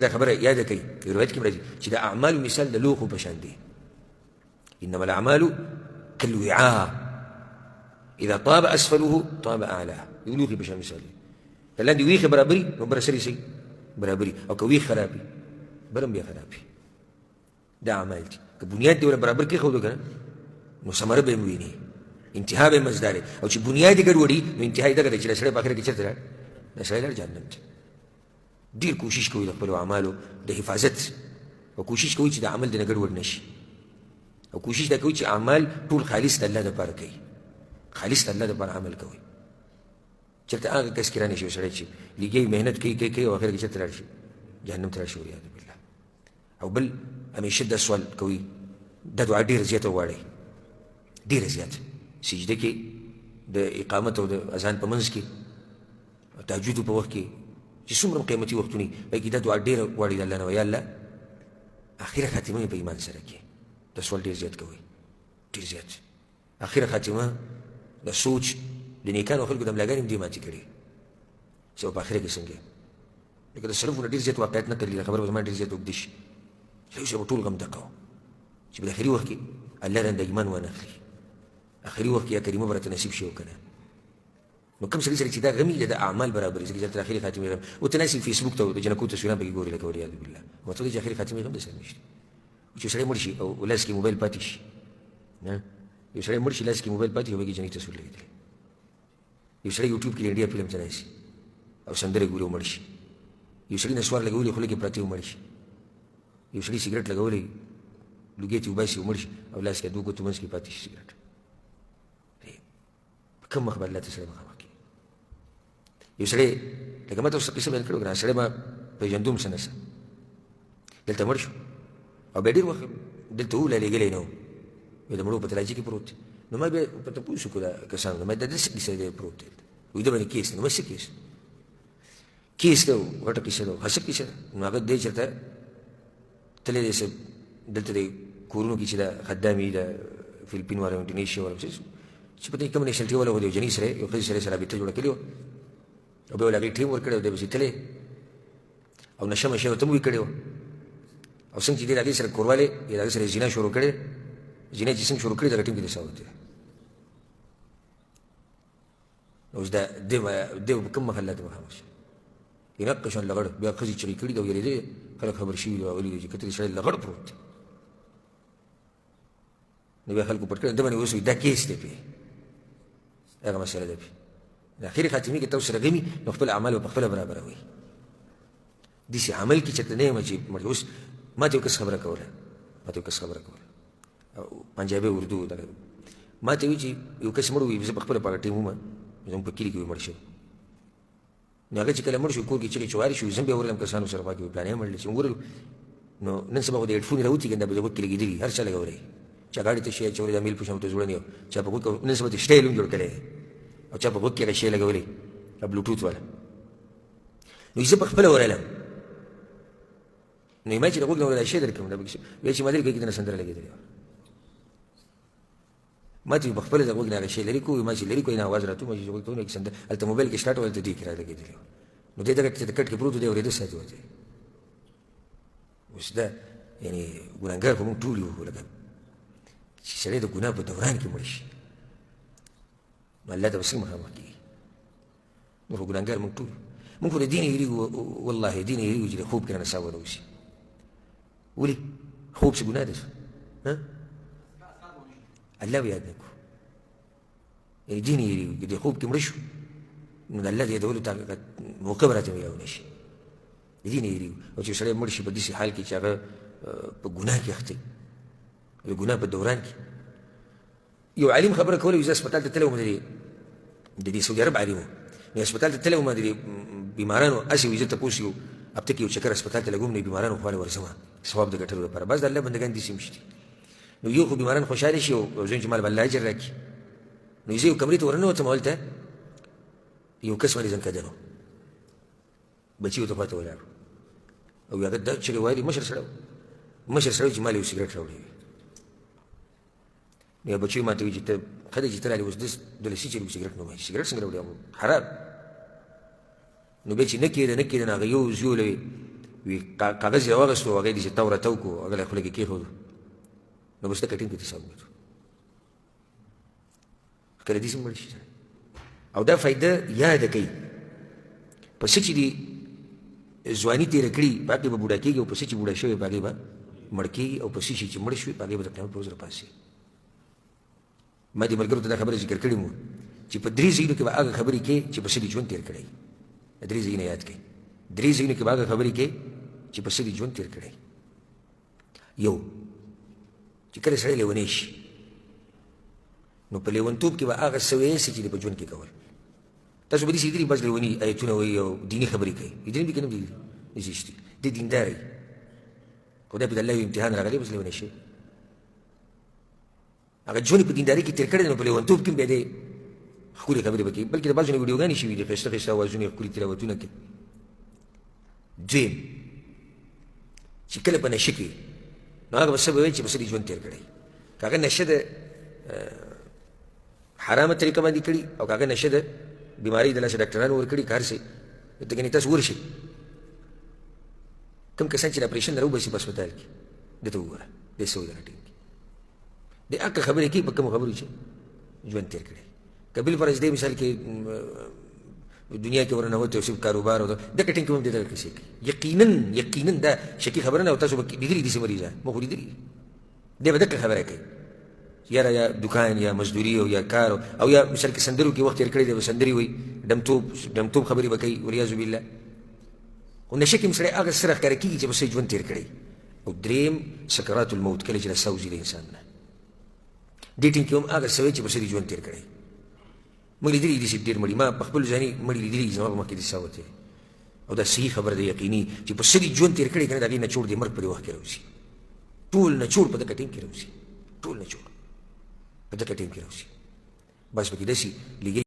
دا خبره یاده کړئ، یو روایت کې راځي چې د اعمالو مثال د لوښو په شان دی. انما الاعمال كالوعاء اذا طاب اسفله طاب اعلاه. یو لوښي په شان مثال دی، که لاندې ویښه برابري نو بر سرې سي برابري، او که ویښ خراب وي برم بیا خراب وي. دا اعمال دي که بنیاد دې ولا برابر کېښودو که نه نو ثمره به یې وویني، انتها به یې مزدارې، او چې بنیاد یې ګډوډي نو انتها یې دغه دی چې دا سړی په اخره کې چېرته لاړ؟ دا سړی لاړ جهنم ته. ډېر کوشش کوي د خپلو اعمالو د حفاظت، او کوشش کوي چې د عمل د نه ګډوډ نه شي، او کوشش دا کوي چې اعمال ټول خالص د الله دپاره کوي، خالص د الله دپاره عمل کوي. چېرته هغه کس کې رانه شي سړی چې لګي محنت کوي کوي کوي او اخر کې چېرته لاړ شي؟ جهنم ته راشي، والعیاذ بالله. او بل همیشه دا سوال کوي، دا دعا ډېره زیاته غواړي، ډېره زیاته سجده کې د اقامت او د اذان په منځ کې، تهجد په وخت کې چې څومره قیمتي وختونه وي پکې دا دعا ډېره غواړي د الله نه، یا الله اخره خاتمه مې په ایمان سره کې. دا سوال ډېر زیات کوي، ډېر زیات اخره خاتمه. د سوچ د نیکانو خلکو د ملاګانې هم دې ماتې کړي چې په اخره کې څنګه، لکه د سلفو نه ډېر زیات واقعیت نه کړي، خبره به زما ډېر زیات اوږده شي. یو څه به ټول غم دقه چې په اخري وخت کې الله رانه د ایمان وانه اخلي، اخري وخت کې یا کلمه به راته نصیب شي او که نه. نو کوم سړي سره چې دا غمي د اعمال برابرې ځکه چې تر اخري خاتمې غم او ته ناست فیسبوک ته د جنکو تصویران پکې ګوري لکه والعیاذ بالله. مطلب چې اخري خاتمې غم د سره نشته. چې سړی مړ شي او لاس کې موبایل پاتې شي، نه یو سړی مړ شي لاس کې موبایل پاتې شي، پکې جنکۍ تصویر لګېدلی. یو سړی یوټیوب کې د انډیا فلم ته ناست او سندرې ګوري او مړ شي. یو سړي نسوار لګولي خوله کې پراته او مړ شي. یو سړي سګرټ لګولی لوګی ترې وباسي او مړ شي او لاس کې دوه ګوتو منځ کې پاتې شي سګرټ. په کوم مخ به الله ته سړی مخامخ کېږي؟ یو سړی لکه ما تاسو ته قصه بیان کړې وه که نه، سړی ما پېژندوم څه نه څه، دلته مړ شو او بیا ډېر وخت دلته و، لا لېږلی نه و، بیا د مړو په تلاجي کې پروت دی. نو ما بیا په تپوس وکړو دا کسانو، ما دا داسې کیسه دی پروت دی، وایي ده باندې کیس دی. نو ما څه کیس؟ کیس دی، غټه کیسه ده، ښه کیسه ده. نو هغه دی چېرته تللی دی، څه دلته د کورونو کې چې دا خدامي د فلپین والا، انډونیشیا والا، چې په دې کوم نیشنلټي والا، خو د یو جنۍ سره یو ښځې سره یې رابطه جوړه کړې وه او بیا ول هغې ټیم ورکړی او دی پسې تللی او نشه مشه ورته هم کړې وه. او څنګه چې دی د هغې سره کوروالی یا د هغې سره زنا شروع کړې، زنا چې څنګه شروع کړې دغه ټیم کې دی ساه وتلی. اوس دا دی په کوم مخ الله ته مخامخ شي؟ ينقش لغړ بیا ښځې چغې کړي دي او یېرېدلې، خلک خبر شوي دي او راغلي دي چې کتل سړی لغړ پروت دی. نو بیا خلکو پټ کړی ده باندې، اوس دا کیس دی پرې، هغه مسله ده پرې. د اخري خاتمې کې تاسو سره غمي نو خپل اعمال به په خپله برابروئ. داسې عمل کې چېرته نه یم چې اوس ما ته یو کس خبره کوله، ما ته یو کس خبره کوله، پنجابي اردو دغه، ما ته وی چې یو کس مړ وي، زه په خپله په هغه ټیم وم، زموږ په کلي کې مړ شو. نو هغه چې کله مړ شو کور کې چغې چوارې شو، زه هم بیا ورغلم کسانو سره خوا کې پلانی مړ دی. چې موږ ورغلو نو نن سبا خو د هیډفون راوتي که نه، په غوږ کې لګېدلي، هر چا لګولی، چا غاړې ته شی اچولی، دا میل په شان ورته ځوړند یو، چا په غوږ کې نن سبا ته سټایل هم جوړ کړی او چا په غوږ کې هغه شی لګولی، بلوټوت والا. نو زه په خپله ورغلم، نو ما چې د غوږ نه ورغلی شی درکړم، دا پکې وایي چې ما لرې کړی، که سندره لګېدلې وه. ما چې په خپله د غوږ نه هغه شی لرې کړو، ما چې لرې کړو نه اواز راتو، ما چې غوږ ته ونیو سندره هلته موبایل کې سټارټ وه، هلته دې کې رالګېدلې وه. نو دی دغه چې د کټ کې پروت و، دی اورېده ساتي ورته. اوس دا یعنې ګناهګار خو موږ ټول یو، لکه چې سړی د ګناه په دوران کې مړ شي نو الله ته به څنګه مخامخ کېږي؟ موږ خو ګناهګار موږ ټول، موږ خو د دین یېرېږو، والله دین یېرېږو چې د خوب کې رانه ساه ونه وځي. ولې خوب څه ګناه ده؟ الله به یاد نه کړو، یعنې دین یېرېږو که د خوب کې مړه شو نو د الله د یادولو طاقت موقع به راته میلاو نه شي. د دین یېرېږو. او چې سړی مړ شي په داسې حال کې چې هغه په ګناه کې اخته د ګناه په دوران کې، یو عالم خبره کوله، زه هسپتال ته تللی وم، د دې سعودي عرب عالم و، نو هسپتال ته تللی وم، د دې بیمارانو هسې وي زه تپوس یو هفته کې یو چکر هسپتال ته لګوم، نو بیمارانو خواله ورځم ثواب د ګټلو لپاره. بس د الله بندګان داسې هم شته. نو یو خو بیماران خوشحاله شي او زه چې مال به الله اجر راکړي. نو زه یو کمرې ته ورننوتم، هلته یو کس باندې ځنکدن و، بچي ورته خواته ولاړ او هغه دا چغې وهلې، مشر سړی و، مشر سړی چې مال یو سګرټ راوړی وي. نو بچی ما ته وی چې ته ښه دی چې ته راغلې، اوس داسې دلسي چې سګرټ نه وایي، سګرټ څنګه راوړې؟ حرام. نو بیا چې نه کېده نه کېده، نو هغه یو زوی ولوي وی کاغذ یې راواخېستو، هغه یې داسې تاو راتاو کړو، هغه له خوله کې کېښودو، نو بس دغه ټیم کې تساو وګټو. کله دې مړ شي. او دا فایده یاده کوي په څه چې دي ځواني تېره کړي په هغې به بوډا کېږي، او په څه چې بوډا شوی په هغې به مړ کېږي، او په څه شي چې مړ شوي په هغې به د قیامت په ورځ راپاڅي. ما دې ملګرو ته دا خبره ذکر کړې وو چې په درې ځایونو کې به هغه خبرې کوې چې په څه دې ژوند تېر کړی. درې ځایونه یاد کړئ، درې ځایونو کې به هغه خبرې کوې چې په څه دې ژوند تېر کړی. یو چې کله سړی لیونی شي نو په لیونتوب کې به هغه څه وایي چې په ژوند کې کول. تاسو به داسې لیدلي بعض لیوني ایتونه وایي او دیني خبرې کوي، لیدلي دي که نه دي؟ داسې شته دی دیندار وي، خو دا پرې د الله یو امتحان راغلی بس لیونی شي. هغه ژوند په دیندارۍ کې تېر کړی دی، نو په لیونتوب کې هم بیا دی ښکلې خبرې به کوي، بلکې د بعضو نه ویډیوګانې شوي دي، ښایسته ښایسته اوازونه، ښکلي تلاوتونه کوي. دویم چې کله په نشه کې نو هغه به څه به وایي چې په څه دې ژوند تېر کړی، که هغه نشه د حرامه طریقه باندې کړي او که هغه نشه د بیمارۍ د لاسه ډاکټرانو ورکړي، که هر څه ته ګنې تاسو ورشئ کوم کسان چې د اپرېشن نه راوباسي په هسپتال کې ده ته وګوره دی څه وایي دغه ټیم کې د حق خبرې کوي په کومو خبرو چې ژوند تېر کړی. که بل فرض دی مثال کې دنیا کې ورننوتی او صرف کاروبار او دغه ټیم کې هم دغه قصې کوي. یقینا یقینا دا شکي خبره نه، او تاسو به لیدلي دي مریضان ما خو لیدلي دی به دغه خبره کوي، یاره یا دکان یا مزدوري او یا کار او یا مثال کې سندرو کې وخت تېر کړی دی به سندرې وایي، ډمتوب ډمتوب خبرې به کوي ولیاذ بالله. خو نشه کې هم سړی هغه سره ښکاره کېږي چې په څه ژوند تېر کړی. او دریم سکرات الموت، کله چې ساه وځي د انسان نه، دې ټیم کې هم هغه څه وایي چې په څه ژوند تېر کړی. موږ لیدلي دي چې ډېر مړي، ما په خپل ځاني مړي لیدلي دي، زما په مخ کې دې ساه وتې، او دا صحیح خبره ده یقیني چې په څه دې ژوند تېر کړی که نه د هغې نچوړ دې مرګ په دې وخت کې راوځي. ټول نچوړ په دغه ټیم کې راوځي، ټول نچوړ په دغه ټیم کې راوځي. بس پکې داسې لګي.